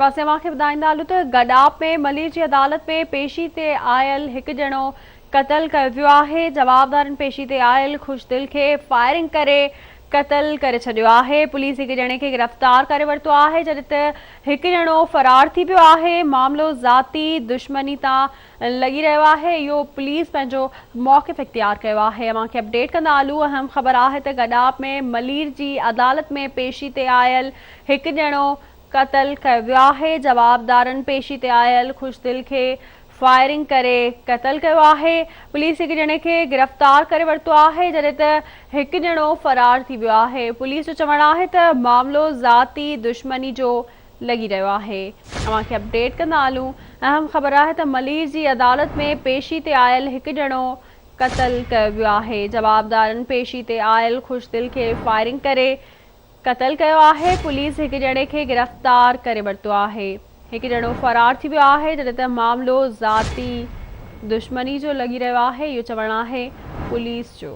پاسي اوهان کي ٻڌائيندا هلون ته گڏاپ ۾ ملير جي عدالت ۾ پيشي تي آيل هڪ ڄڻو قتل ڪيو ويو آهي، جوابدارن پيشي تي آيل خوشدل کي فائرنگ ڪري قتل ڪري ڇڏيو آهي، پوليس هڪ ڄڻي کي گرفتار ڪري ورتو آهي، جڏهن ته هڪ ڄڻو فرار ٿي ويو آهي، معاملو ذاتي دشمني تان لڳي رهيو آهي، اهو پوليس پنهنجو موقف اختيار ڪيو آهي، اوهان کي اپڊيٽ ڪندا هلون، اهم خبر آهي ته گڏاپ ۾ ملير جي عدالت ۾ پيشي تي آيل هڪ ڄڻو قتل ڪيو ويو آهي، جوابدارن پيشي تي آيل خوشدل کي فائرنگ ڪري قتل ڪيو آهي، پوليس هڪ ڄڻي کي گرفتار ڪري ورتو آهي، جڏهن ته هڪ ڄڻو فرار ٿي ويو آهي، پوليس جو چوڻ آهي ته معاملو ذاتي دشمني جو لڳي رهيو آهي. اوهان کي اپڊيٽ ڪندا هلون، اهم خبر آهي ته ملير جي عدالت ۾ پيشي تي آيل هڪ ڄڻو قتل ڪيو ويو آهي، جوابدارن پيشي تي آيل خوشدل کي فائرنگ ڪري قتل ڪيو آهي، پوليس هڪ ڄڻي کي گرفتار ڪري ورتو آهي، هڪ ڄڻو فرار ٿي ويو آهي، جڏهن ته معاملو ذاتي دشمني جو لڳي رهيو آهي، اهو چوڻ آهي پوليس جو.